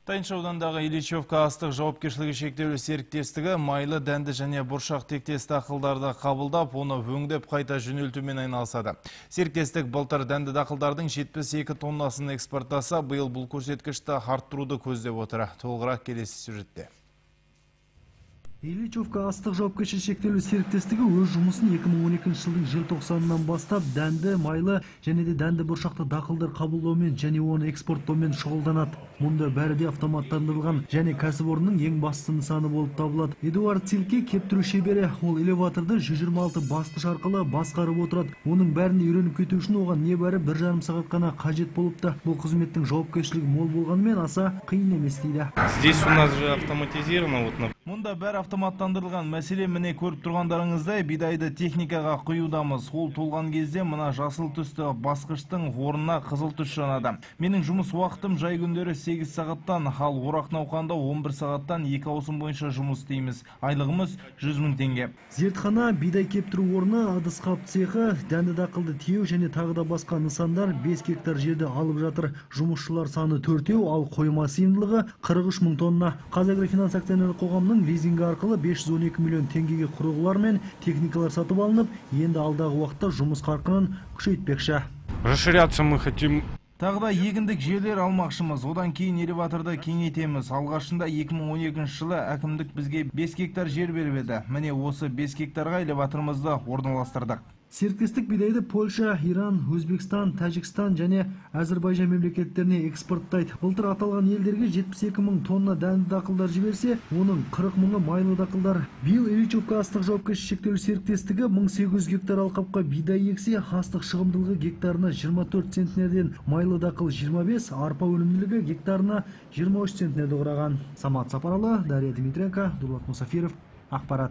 Тайынша ауданындағы Ильичевка астық жауапкершілігі шектеулі серіктестігі майлы, дәнді және бұршақ тектес дақылдарды қабылдап, оны өңдеп қайта жөнелтумен айналысады. Серіктестік былтыр дәнді дақылдардың 72 тоннасын экспорттаса, биыл бұл көрсеткішті арттыруды көздеп отыр. Толығырақ келесі сюжетте. Ильичевка астық жауапкершілігі шектеулі серіктестігі өз жұмысын 2012 жылдың желтоқсанынан бастап дәнді, майлы және де дәнді бұршақты дақылдар қабылдаумен және оны экспорттаумен шұғылданады. Мұнда бәрі де автоматтандырылған және кәсіпорынның ең басты нысаны болып табылады. Эдуард Цилке кептіру шебері, ол элеваторды 126 басқыш арқылы басқарып отырады. Оның бәрін үйреніп кету үшін оған небәрі 1,5 сағат қана қажет болыпты. Бұл қызметтің жауапкершілігі мол болғанымен аса қиын емес дейді. Здесь у нас же автоматизировано, вот на Мұнда бәрі автоматтандырылған. Мәселе міне көріп тұрғандарыңыздай бидайды техникаға құюдамыз. Ол толған кезде мына жасыл түсті басқыштың орнына қызыл түс жанады. Менің жұмыс уақытым жай күндері 8 сағаттан, ал орақ науқанда 11 сағаттан 2 ауысым бойынша жұмыс істейміз. Айлығымыз 100 мың теңге. Зертхана, бидай кептіру орны, ыдыс қап цехы, дәнді дақылды тиеу және тағы да басқа нысандар 5 гектар жерді алып жатыр. Жұмысшылар саны 4, ал қойма сыйымдылығы 43 мың тонна. ҚазАгроФинанс акционерлік қоғамының лизингі арқылы 512 миллион теңгеге құрылғылар мен техникалар сатып алынып, енді алдағы уақытта жұмыс қарқынын күшейтпекші. Расширяться мы хотим. Тағы да егіндік жерлер алмақшымыз. Одан кейін элеваторды кеңейтеміз. Алғашында 2012 жылы әкімдік бізге 5 гектар жер беріп еді. Міне осы 5 гектарға элеваторымызды орналастырдық. Серіктестік бидайды Польша, Иран, Өзбекстан, Тәжікстан және Әзірбайжан мемлекеттеріне экспорттайды. Былтыр аталған елдерге 72 мың тонна дәнді дақылдар жіберсе, оның 40 мыңы майлы дақылдар. Биыл Ильичевка астық жауапкершілігі шектеулі серіктестігі 1800 гектар алқапқа бидай ексе, астық шығымдылығы гектарына 24 центнерден, майлы дақыл 25, арпа өнімділігі гектарына 23 центнерді құраған. Самат Сапаралы, Дарья Дмитренко, Дулат Мусафиров, ақпарат.